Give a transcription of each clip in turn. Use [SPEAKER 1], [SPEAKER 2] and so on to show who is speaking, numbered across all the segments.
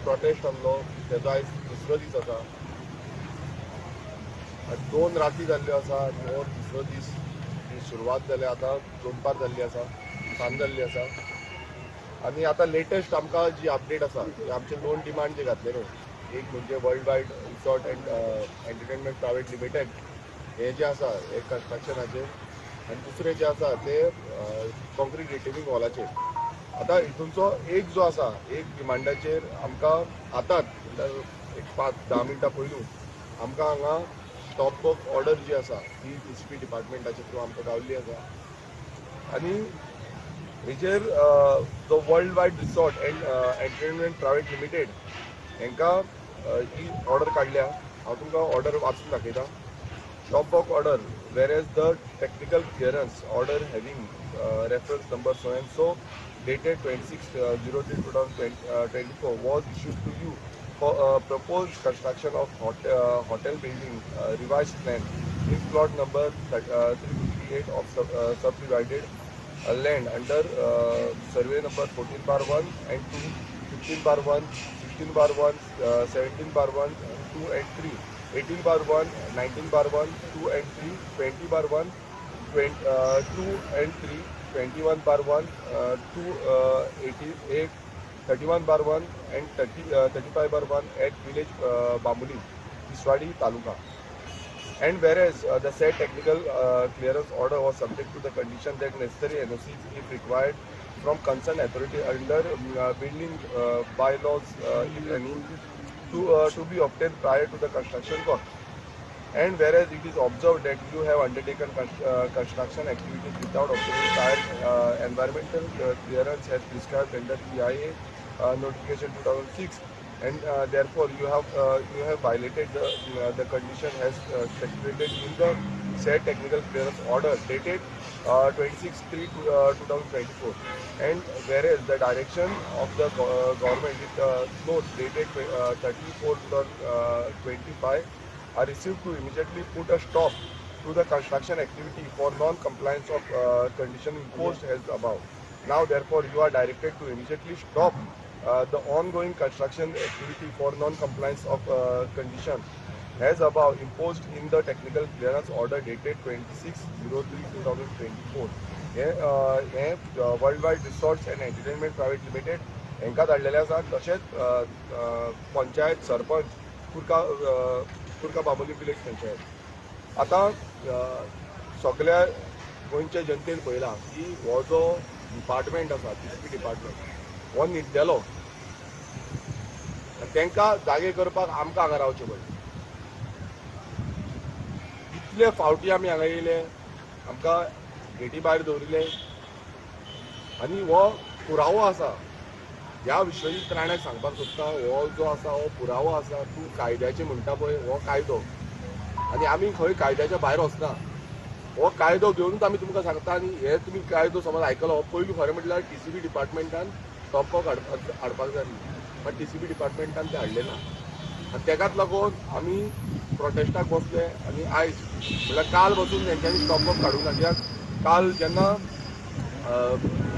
[SPEAKER 1] Protest आहलो तेजो आयज दुसरो दीस आसा. 2 राती जाल्ल्यो आसा आनी हो तिसरो दीस सुरवात जाल्या. आतां दोनपार जाल्ली आसा, सांज जाल्ली आसा आनी आतां लेटेस्ट आमकां जी अपडेट आसा, आमचे 2 डिमांड जे घातलेले, एक म्हणजे world wide resort and entertainment private limited हे जे आसा हे कन्स्ट्रक्शनाचेर, आनी दुसरें जे आसा ते कॉन्क्रीट रिटेनिंग वॉलाचेर. आतां हितूंचो एक जो आसा एक डिमांडाचेर आमकां आतांच म्हणल्यार एक 5-10 मिनटां पयलू आमकां हांगा स्टॉप वर्क ऑर्डर जी आसा ती टीसीपी डिपार्टमेंटाचे थ्रू आमकां गावल्ली आसा. आनी हेजेर जो world wide resort and entertainment private limited हेंकां ही ऑर्डर काडल्या. हांव तुमकां ऑर्डर वाचून दाखयता. Stop work order whereas the technical clearance order having reference number so and so dated 26/03/2024 was issued to you for proposed construction of hotel building revised plan in plot number 358 of subdivided land under survey number 14/1 and 2, 15/1, 16/1, 17/1, 2 and 3, 18/1, 19/1, 2 and 3, 20/1, 2 and 3, 21/1, 2, 88, 31/1 and 35/1 at village Bambolim, Tiswadi Taluka. And whereas the said technical clearance order was subject to the condition that necessary NOCs if required from concerned authority under building bylaws if any to be obtained prior to the construction work. And whereas it is observed that you have undertaken construction activities without obtaining prior environmental clearance as prescribed under EIA notification 2006, and therefore you have violated the condition as stipulated in the said technical clearance order dated 26/3/2024. And whereas the direction of the government with note dated 34/25 are received to immediately put a stop to the construction activity for non-compliance of condition imposed as above. Now therefore you are directed to immediately stop the ongoing construction activity for non-compliance of condition as above imposed in the technical clearance order dated 26/03/2024. हे world wide resorts and entertainment private limited हेंकां धाडलेलें आसा. तशेंच panchayat sarpanch कुर्का Bambolim village panchayat. आतां सगळ्या गोंयच्या जनतेन पळयलां की हो जो डिपार्टमेंट आसा टीसीपी डिपार्टमेंट हो न्हिदलेलो, तांकां जागे करपाक आमकां हांगा रावचें पडलें. इतले फावटी आमी हांगा येयले, आमकां गेटी भायर दवरिल्ले आनी हो पुरावो आसा. ह्या विश्वजीत राण्याक सांगपाक सोदता, हो जो आसा हो पुरावो आसा. तूं कायद्याचें म्हणटा पळय, हो कायदो आनी आमी खंय कायद्याच्या भायर वचना. हो कायदो घेवनूच आमी तुमकां सांगता. आनी हे तुमी कायदो समज आयकलो, हो पयलू खरें म्हटल्यार टीसीपी डिपार्टमेंटान स्टॉप वर्क हाडपाक जाय, पण टीसीपी डिपार्टमेंटान ते हाडलें ना आनी तेकाच लागून आमी प्रोटेस्टाक बसले. आनी आयज म्हणल्यार काल बसून तेंच्यांनी स्टॉप वर्क काडूंक ना, कित्याक काल जेन्ना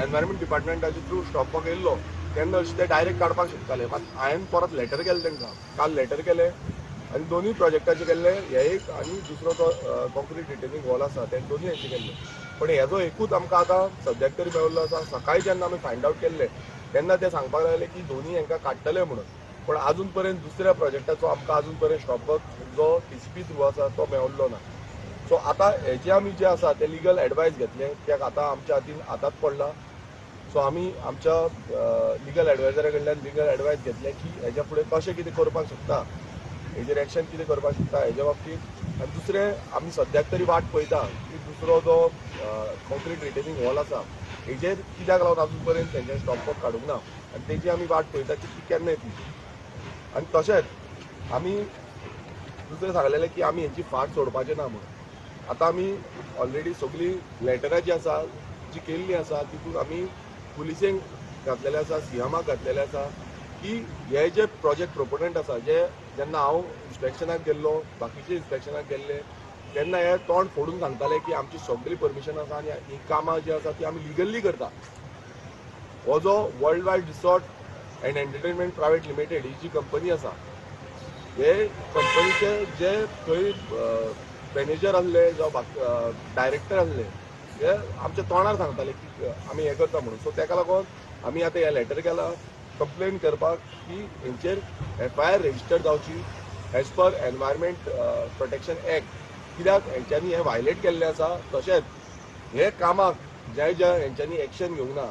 [SPEAKER 1] एनवायरमेंट डिपार्टमेंटाचे थ्रू स्टॉप वर्क येयल्लो तेन्ना अशें ते डायरेक्ट काडपाक शकताले. मात हांवें परत लेटर केलें तांकां, काल लेटर केलें आनी दोनूय प्रोजेक्टाचे केल्ले, हे एक आनी दुसरो तो कॉन्क्रीट रिटेनिंग वॉल आसा ते दोनूय हेचे केल्ले. पण हेजो एकूच आमकां आतां सद्याक तरी मेळिल्लो आसा. सकाळी जेन्ना आमी फायंड आवट केल्ले तेन्ना ते सांगपाक लागले की दोनूय हेंकां काडटले म्हणून, पण आजून पर्यंत दुसऱ्या प्रोजेक्टाचो आमकां आजून पर्यंत स्टॉप वर्क जो टीसीपी थ्रू आसा तो मेळिल्लो ना. सो आतां हेजे आमी जे आसा ते लिगल एडवायस घेतले, कित्याक आतां आमच्या हातीन आतांच पडला. सो आमी आमच्या लिगल एडवायजरा कडल्यान लिगल एडवायस घेतले की हेज्या फुडें कशें कितें करपाक शकता, हेजेर एक्शन कितें करपाक शकता हेज्या बाबतींत. आनी दुसरें आमी सद्याक तरी वाट पळयता की दुसरो जो कॉन्क्रीट रिटेनिंग हॉल आसा हेजेर कित्याक लागून आजून पर्यंत तेंच्यांनी स्टॉप वर्क काडूंक ना आनी तेजी आमी वाट पळयता की ती केन्ना येतली. आनी तशेंच आमी दुसरें सांगलेलें की आमी हेंची फाट सोडपाचें ना म्हणून. आतां आमी ऑलरेडी सगळीं लेटरां जी आसा जी केल्ली आसा तितून आमी पुलिसेंक घातलेले आसा, सीएमाक घातलेले आसा की हे जे प्रोजेक्ट प्रोपोनंट आसा, जे जेन्ना हांव इन्स्पेक्शनाक गेल्लो, बाकीचे इन्स्पेक्शनाक गेल्ले तेन्ना हे तोंड फोडून सांगताले की आमची सगळी परमिशन आसा आनी ही कामां जी आसा ती आमी लिगल्ली करता. हो जो world wide resort and entertainment private limited ही जी कंपनी आसा, हे कंपनीचे जे थंय मॅनेजर आसले जावं डायरेक्टर आसले हे आमच्या तोंडार सांगताले की आमी हें करता म्हणून. सो ताका लागून आमी आतां हें लेटर केलां कंप्लेन करपाक की हेंचेर एफआयआर रजिस्टर जावची as per environment protection act, कित्याक हेंच्यांनी हें वायलेट केल्लें आसा. तशेंच हे कामाक जे जे हेंच्यांनी एक्शन घेवंक ना,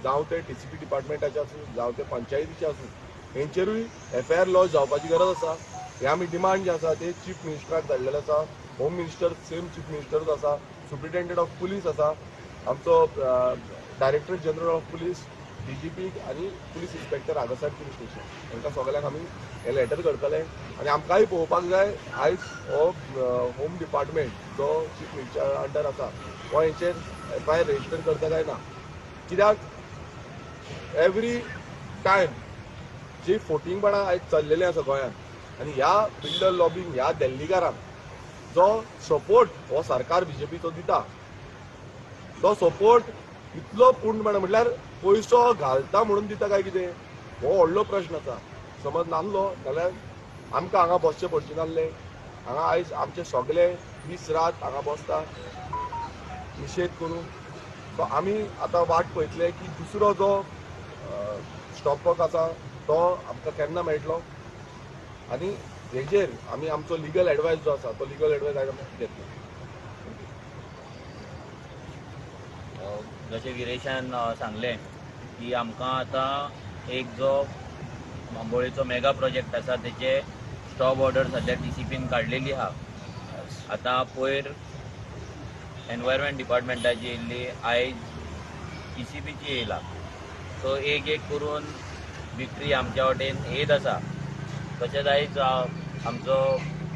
[SPEAKER 1] जावं ते टीसीपी डिपार्टमेंटाचे आसूं जावं ते पंचायतीचे आसूं, हेंचेरूय एफआयआर लॉज जावपाची गरज आसा. हे आमी डिमांड जे आसा ते चीफ मिनिस्टराक धाडलेले आसा, होम मिनिस्टर सेम चीफ मिनिस्टरूच आसा, सुप्रिटेंडंट ऑफ पुलीस आसा, आमचो director general of police, DGP आनी police inspector Agarsad police station, हांकां सगळ्यांक आमी हें लेटर करतले. आनी आमकांय पळोवपाक जाय आयज हो होम डिपार्टमेंट जो चीफ मिनिस्टर अंडर आसा हो हेंचेर एफआयआर रजिस्टर करता काय ना, कित्याक एवरी टायम जी फोटिंगपणां आयज चल्लेलें आसा गोंयांत आनी ह्या बिल्डर लॉबींग ह्या दिल्लीकारांक जो सपोर्ट हो सरकार बीजेपीचो दिता तो सपोर्ट इतलो पूर्णपणे म्हटल्यार पयसो घालता म्हणून दिता काय कितें हो व्हडलो प्रश्न आसा. समज नासलो जाल्यार आमकां हांगा बसचें पडचें नासलें. हांगा आयज आमचे सगळे दीस रात हांगा बसता निशेध करून. सो आमी आतां वाट पळयतले की दुसरो जो स्टॉप वर्क आसा तो आमकां केन्ना मेळटलो आनी हेजेर आमी आमचो लिगल एडवायस जो आसा तो लिगल एडवायस आमी घेतले.
[SPEAKER 2] जशें विरेशान सांगलें की आमकां आतां एक जो बांबोळेचो मेगा प्रोजेक्ट आसा तेचे स्टॉप ऑर्डर सद्या टीसीपीन काडलेली आहा. आतां पयर एनवायरमेंट डिपार्टमेंटाची येयल्ली, आयज टीसीपीची येयला. सो एक एक करून विक्ट्री आमच्या वटेन येत आसा. तशेंच आयज आमचो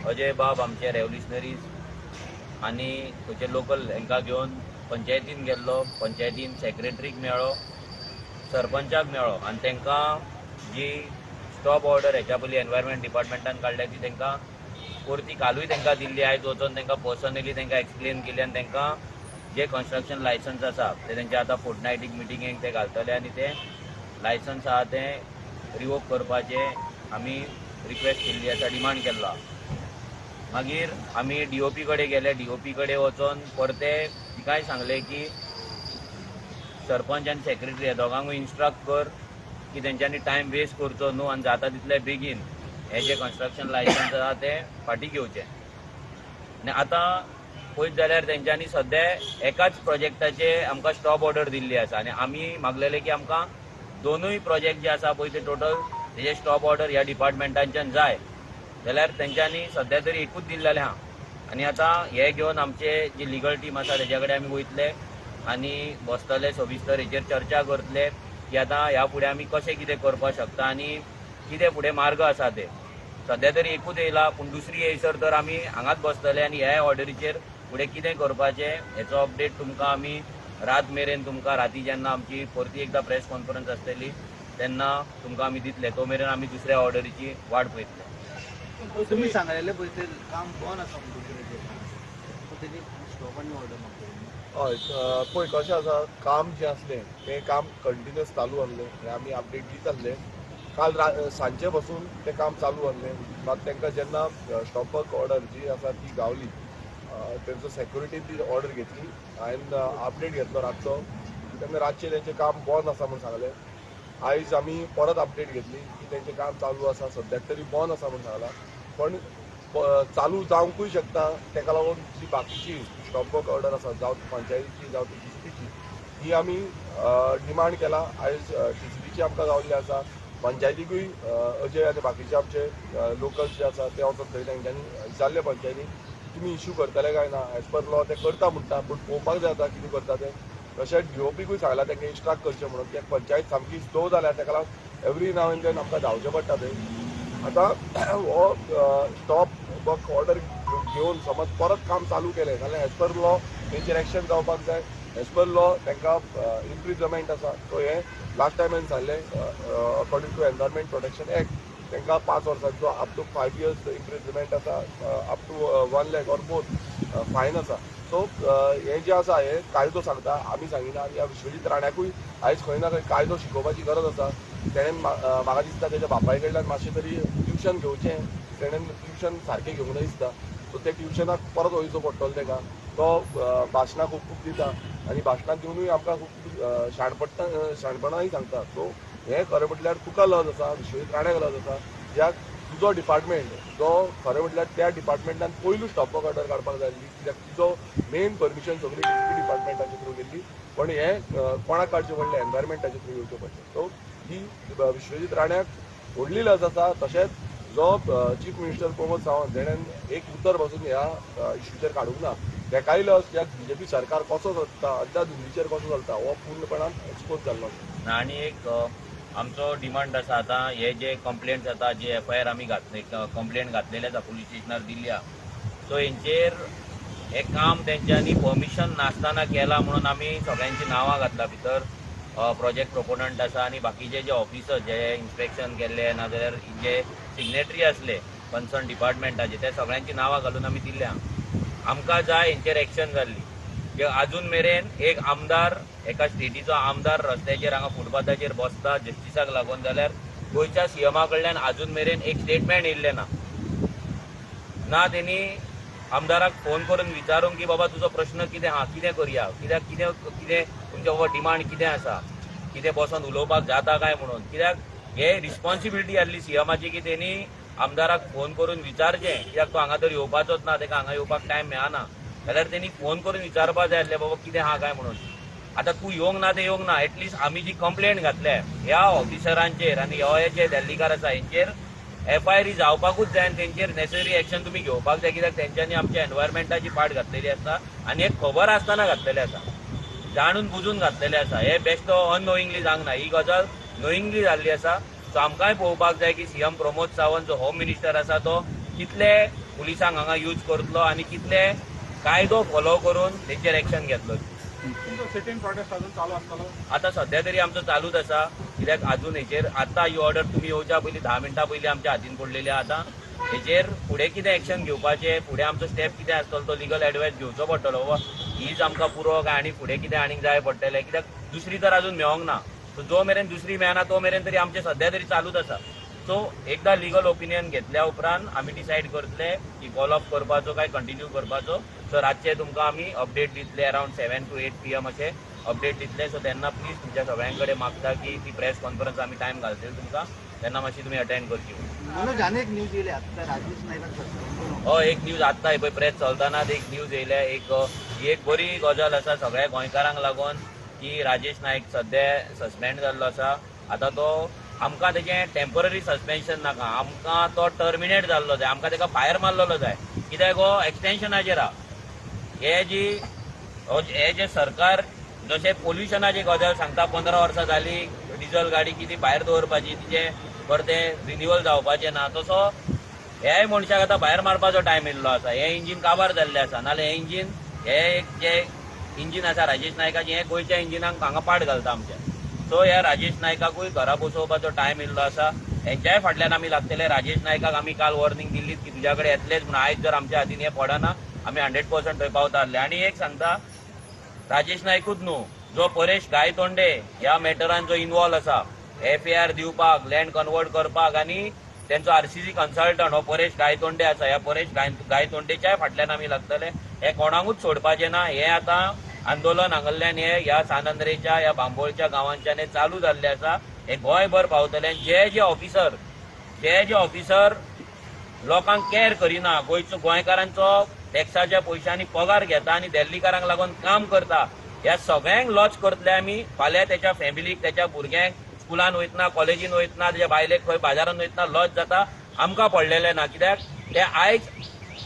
[SPEAKER 2] अजय बाब आमचे रेवल्युशनरीज आनी खंयचे लोकल हांकां घेवन पंचायतीन गेल्लो, पंचायतीन सेक्रेटरीक मेळ्ळो, सरपंचाक मेळ्ळो आनी तांकां जी स्टॉप ऑर्डर हेच्या पयलीं एनवायरमेंट डिपार्टमेंटान काडल्या ती तांकां परती कालूय तांकां दिल्ली. आयज वचोन तांकां पर्सनली तांकां एक्सप्लेन केली आनी तांकां जे कन्स्ट्रक्शन लायसन्स आसा ते तेंचे आतां फोर्टनायटीक मिटिंगेक ते घालतले आनी ते लायसन्स आहा ते रिवोक करपाचे आमी रिक्वेस्ट केल्ली आसा, डिमांड केल्लो आहा. मागीर आमी डीओपी कडेन गेले, डीओपी कडेन वचोन परते तिकाय सांगलें की सरपंच आनी सेक्रेटरी ह्या दोगांकूय इन्स्ट्रक्ट कर की तेंच्यांनी टायम वेस्ट करचो न्हू आनी जाता तितले बेगीन हे जे कन्स्ट्रक्शन लायसन्स आसा ते फाटीं घेवचे. आनी आतां पळयत जाल्यार तेंच्यांनी सद्या एकाच प्रोजेक्टाचे आमकां स्टॉप ऑर्डर दिल्ली आसा आनी आमी मागलेले की आमकां दोनूय प्रोजेक्ट जे आसा पळय ते टोटल तेजे स्टॉप ऑर्डर ह्या डिपार्टमेंटांच्यान जाय, जाल्यार तेंच्यांनी सद्या तरी एकूच दिल्लेलें आहा. आनी आतां हे घेवन आमचे जी लिगल टीम आसा तेज्या कडेन आमी वयतले आनी बसतले सविस्तर हेचेर चर्चा करतले की आतां ह्या फुडें आमी कशें कितें करपाक शकता आनी कितें फुडें मार्ग आसा ते. सद्या तरी एकूच येयला पूण दुसरी येयसर तर आमी हांगाच बसतले आनी ह्या ऑर्डरीचेर फुडें कितें करपाचें हेचो अपडेट तुमकां आमी रात मेरेन तुमकां राती जेन्ना आमची परती एकदां प्रेस कॉन्फरन्स आसतली तेन्ना तुमकां आमी दितले. तो मेरेन आमी दुसऱ्या ऑर्डरीची वाट पळयतले.
[SPEAKER 3] तुम्ही सांगलेले पळय ते काम कोण आसा तेजी स्टॉप आनी ऑर्डर मागता.
[SPEAKER 1] हय, पळय कशें आसा, काम जें आसलें तें काम कंटिन्युअस चालू आसलें आनी आमी अपडेट दीत आसले. काल सांजचे बसून तें काम चालू आसलें. मात तांकां जेन्ना स्टॉप वर्क ऑर्डर जी आसा ती गावली, तेंचो सेक्युरिटीन ती ऑर्डर घेतली, हांवें अपडेट घेतलो रातचो, तेन्ना रातचें तेंचें काम बंद आसा म्हूण सांगलें. आयज आमी परत अपडेट घेतली की तेंचें काम चालू आसा, सद्याक तरी बंद आसा म्हूण सांगलां, पण चालू जावंकूय शकता. ताका लागून जी बाकीची स्टॉप वर्क ऑर्डर आसा, जावं ती पंचायतीची जावं ती टीसीपीची, ही आमी डिमांड केला. आयज टीसीपीची आमकां गावल्ली आसा, पंचायतीकूय अजय आनी बाकीचे आमचे लोकल्स जे आसा ते वचोन थंय तेंच्यांनी विचारले पंचायतीक तुमी इश्यू करतले काय ना, एज पर लॉ ते करता म्हणटा, पूण पळोवपाक जाय आतां कितें करता तें. तशेंच डीओपीकूय सांगलां तांकां इन्स्ट्रक्ट करचें म्हणून, कित्याक पंचायत सामकी स्लो जाल्या, ताका लागून एवरी नाव एंड then आमकां धांवचें पडटा थंय. आतां हो स्टॉप वर्क ऑर्डर घेवन समज परत काम चालू केलें जाल्यार एज पर लॉ तेंचेर एक्शन जावपाक जाय. एज पर लॉ तांकां इम्प्रिजमेंट आसा. सो हें लास्ट टायम हांवें सांगलें, according to environment protection act तांकां 5 वर्सांचो अप टू 5 इयर्स इम्प्रिजमेंट आसा, up to 1 lakh or both. Fine आसा. सो हें जें आसा हें कायदो सांगता, आमी सांगिना. आनी ह्या विश्वजीत राण्याकूय आयज खंय ना खंय कायदो शिकोवपाची गरज आसा. तेणें म्हाका दिसता तेज्या बापाय कडल्यान मातशें तरी ट्युशन घेवचें, तेणें ट्युशन सारकें घेवंक ना दिसता. सो ते ट्युशनाक परत वयचो पडटलो तेका. तो भाशणां खूब खूब दिता आनी भाशणां दिवनूय आमकां खूब शाणपणाय सांगता. सो हें खरें म्हटल्यार तुका लज आसा, विश्वजीत राण्याक लज आसा, ज्या तुजो डिपार्टमेंट जो खरें म्हटल्यार त्या डिपार्टमेंटान पयलू स्टॉप वर्क ऑर्डर काडपाक जाय आसली, कित्याक तुजो मेन परमिशन सगळी डीसीपी डिपार्टमेंटाचे थ्रू गेल्ली, पण हें कोणाक काडचें पडलें, एनवायरमेंटाचे थ्रू येवचें पडलें. सो ही विश्वजीत राण्याक व्हडली लज आसा. तशेंच जो चीफ मिनिस्टर प्रमोद सावंत जेणें एक उतर बसून ह्या इश्यूचेर काडूंक ना, तेकाय लज, कित्याक बीजेपी सरकार कसो चलता, अंधाधुंदीचेर कसो चलता हो पूर्णपणान एक्सपोज जाल्लो आसा.
[SPEAKER 2] आनी एक आमचो डिमांड आसा आतां हे जे कंप्लेंट जाता, जे एफ I R आमी घातले, कंप्लेंट घातलेले आसा पुलीस स्टेशनार दिल्ली आसा, सो हेंचेर हें काम तेंच्यांनी परमिशन नासतना केलां म्हणून आमी सगळ्यांची नांवां घातला भितर. प्रोजेक्ट प्रोपोनंट आसा आनी बाकीचे जे ऑफिसर जे इन्स्पेक्शन केल्ले नाजाल्यार जे सिग्नेटरी आसले कन्सर्न डिपार्टमेंटाचे ते सगळ्यांची नांवां घालून आमी दिल्ल्या. आमकां जाय हेंचेर एक्शन जाल्ली. जे आजून मेरेन एक आमदार, एका स्टेटीचो आमदार रस्त्याचेर हांगा फुटपाथाचेर बसता जस्टिसाक लागून, जाल्यार गोंयच्या सीएमा कडल्यान आजून मेरेन एक स्टेटमेंट येयल्लें ना. ना तेणी आमदाराक फोन करून विचारूंक की बाबा तुजो प्रश्न कितें आहा, कितें करया, कित्याक कितें कितें तुमचें बाबा डिमांड कितें आसा, कितें बसोन उलोवपाक जाता काय म्हणून. कित्याक हे रिस्पॉन्सिबिलिटी आसली सीएमाची की तेणी आमदाराक फोन करून विचारचें, कित्याक तो हांगा तर येवपाचोच ना, तेका हांगा येवपाक टायम मेळना, जाल्यार तेणी फोन करून विचारपाक जाय आसलें बाबा कितें आहा काय म्हणून. आतां तूं येवंक ना तें येवंक ना, एटलिस्ट आमी जी कंप्लेंट घातल्या ह्या ऑफिसरांचेर आनी हे जे दिल्लीकार आसा हेंचेर एफ I R जावपाकूच जाय आनी तेंचेर नेसेसरी एक्शन तुमी घेवपाक जाय, कित्याक तेंच्यांनी आमच्या एनवायरमेंटाची पाट घातलेली आसा आनी एक खबर आसतना घातलेलें आसा, जाणून बुजून घातलेलें आसा. हे बेश्टो अननोईंगली जावंक ना, ही गजाल नोईंगली जाल्ली आसा. सो आमकांय पळोवपाक जाय की सीएम प्रमोद सावंत जो होम मिनिस्टर आसा तो कितले पुलिसांक हांगा यूज करतलो आनी कितले कायदो फॉलो करून तेंचेर एक्शन घेतलो. आतां सद्या तरी आमचो चालूच आसा, कित्याक आजून हेचेर आतां ही ऑर्डर तुमी येवच्या पयलीं 10 मिनटां पयलीं आमच्या हातीन पडलेली. आतां हेचेर फुडें कितें एक्शन घेवपाचें, फुडें आमचो स्टेप कितें आसतलो तो लिगल एडवायस घेवचो पडटलो. बाबा हीच आमकां पुरो काय आनी फुडें कितें आनीक जाय पडटलें, कित्याक दुसरी तर आजून मेळोंक ना. सो जो मेरेन दुसरी मेळना तो मेरेन तरी आमचें सद्या तरी चालूच आसा. सो एकदां लिगल ओपिनियन घेतल्या उपरांत आमी डिसायड करतले की कॉल ऑफ करपाचो काय कंटिन्यू करपाचो. सो रातचे तुमकां आमी अपडेट दितले, अरावंड 7 to 8 PM अशें अपडेट दितले. सो तेन्ना प्लीज तुमच्या सगळ्यां कडेन मागता की ती प्रेस कॉन्फरन्स आमी टायम घालतले तुमकां, तेन्ना मातशी तुमी अटेंड करची.
[SPEAKER 3] मनोज, आनी एक न्यूज येयली आत्तां राजेश नायकाक.
[SPEAKER 2] हय, एक न्यूज आत्तां पळय प्रेस चलतना एक न्यूज येयल्या. एक ही एक बरी गजाल आसा सगळ्या गोंयकारांक लागून की राजेश नायक सद्या सस्पेंड जाल्लो आसा. आतां तो आमकां तेजें टेम्पररी सस्पेन्शन नाका, आमकां तो टर्मिनेट जाल्लो जाय, आमकां तेका भायर मारलेलो जाय, कित्याक हो एक्सटेन्शनाचेर आहा. हे जी हे जे सरकार जशें पोल्युशनाची गजाल सांगता, 15 वर्सां जाली डिजल गाडी कितें भायर दवरपाची, तिचें परतें रिन्युअल जावपाचें ना, तसो हेय मनशाक आतां भायर मारपाचो टायम येयल्लो आसा. हें इंजीन काबार जाल्लें आसा, नाजाल्यार हें इंजीन हे एक जे इंजीन आसा राजेश नायकाचें, हें गोंयच्या इंजिनाक हांगा पाट घालता आमच्या. सो ह्या राजेश नायकाकूय घरा बसोवपाचो टायम येयल्लो आसा. हेंच्याय फाटल्यान आमी लागतले. राजेश नायकाक आमी काल वॉर्निंग दिल्लीच की तुज्या कडेन येतलेच म्हूण. आयज जर आमच्या हातीन हें पडना आमी 100% थंय पावता आसले. आनी एक सांगता, राजेश नायकूच न्हू, जो परेश गायतोंडे ह्या मॅटरान जो इनवॉल्व आसा, एफआयआर दिवपाक, लँड कन्वर्ट करपाक, आनी तेंचो आरसीसी कन्सल्टंट हो परेश गायतोंडे आसा, ह्या परेश गायतोंडेच्याय फाटल्यान आमी लागतले. हे कोणाकूच सोडपाचें ना. हें आतां आंदोलन हांगल्ल्यान हे ह्या सान आंद्रेच्या ह्या बांबोळच्या गांवांच्यान हे चालू जाल्लें आसा. हे गोंयभर पावतले. जे जे ऑफिसर जे जे ऑफिसर लोकांक कॅर करिना, गोंयचो गोंयकारांचो टॅक्साच्या पयशांनी पगार घेता आनी दिल्लीकारांक लागून काम करता, ह्या सगळ्यांक लॉच करतले आमी. फाल्यां तेच्या फॅमिलीक, तेच्या भुरग्यांक स्कुलान वयतना, कॉलेजीन वयतना, तेच्या बायलेक खंय बाजारान वयतना लॉस जाता, आमकां पडलेलें ना. कित्याक ते आयज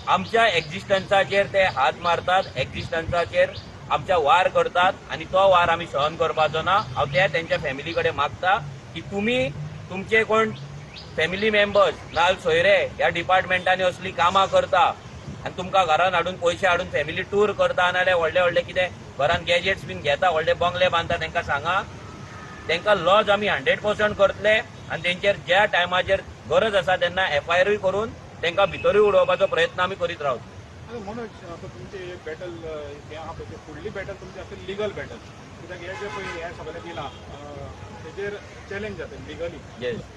[SPEAKER 2] आमच्या एक्झिस्टन्साचेर ते हात मारतात, एक्झिस्टन्साचेर आमच्या वार करतात आनी तो वार आमी सहन करपाचो ना. हांव ते तेंच्या फॅमिली कडेन मागता की तुमी तुमचे कोण फॅमिली मेंबर्स नाल सोयरे ह्या डिपार्टमेंटांनी असली कामां करता आनी तुमकां घरान हाडून पयशे हाडून फॅमिली टूर करता, नाल्यार व्हडले व्हडले कितें घरान गॅजेट्स बीन घेता, व्हडले बंगले बांदता, तांकां सांगा तांकां लॉज आमी 100% करतले आनी तेंचेर ज्या टायमाचेर गरज आसा तेन्ना एफआयआरूय करून तांकां भितरूय उडोवपाचो प्रयत्न आमी करीत रावतले.
[SPEAKER 4] आतां मनोज, आतां तुमचे हे बॅटल हें आहा पळय, ते फुडली बॅटल तुमची आसतली लिगल बॅटल, कित्याक हे जे पळय हे सगळें दिलां तेजेर चॅलेंज जाता लिगली.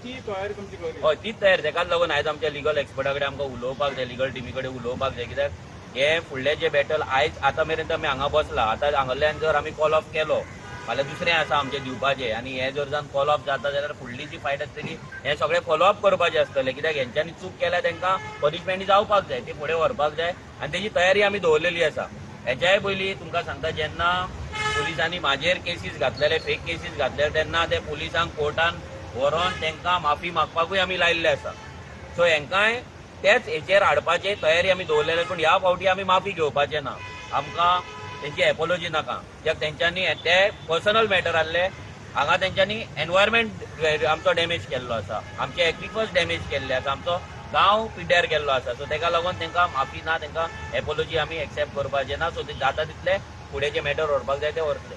[SPEAKER 4] ती तयारी तुमची करी?
[SPEAKER 2] हय, तीच तयारी. तेकाच लागून आयज आमच्या लिगल एक्सपर्टा कडेन आमकां उलोवपाक जाय, लिगल टिमी कडेन उलोवपाक जाय, कित्याक हे फुडले जे बॅटल आयज आतां मेरेन आमी हांगा बसला. आतां हांगल्यान जर आमी कॉल ऑफ केलो, फाल्यां दुसरें आसा आमचें दिवपाचें, आनी हें जर जावन कॉल ऑफ जाता जाल्यार फुडली जी फायट आसतली हें सगळें फॉलो अप करपाचें आसतलें, कित्याक हेंच्यांनी चूक केल्या तांकां पनिशमेंट जावपाक जाय, ती फुडें व्हरपाक जाय आनी तेजी तयारी आमी दवरलेली आसा. हेच्याय पयलीं तुमकां सांगता, जेन्ना पुलिसांनी म्हाजेर केसीस घातलेले, फेक केसीस घातलेले, तेन्ना ते पुलिसांक कोर्टान व्हरोन तांकां माफी मागपाकूय आमी लायिल्ले आसा. सो हेंकांय तेच हेचेर हाडपाची तयारी आमी दवरलेले, पूण ह्या फावटी आमी माफी घेवपाचे ना. आमकां तेंची एपोलॉजी नाका, कित्याक तेंच्यांनी ते पर्सनल मॅटर आहले. हांगा तेंच्यांनी एनवायरमेंट आमचो डॅमेज केल्लो आसा, आमचे एक्विफर्स डॅमेज केल्ले आसा, आमचो गांव पिड्ड्यार केल्लो आसा. सो तेका लागून तेंकां माफी ना, तेंकां एपोलॉजी आमी एक्सेप्ट करपाचे ना. सो ते जाता तितले फुडें जे मॅटर व्हरपाक जाय ते व्हरतले.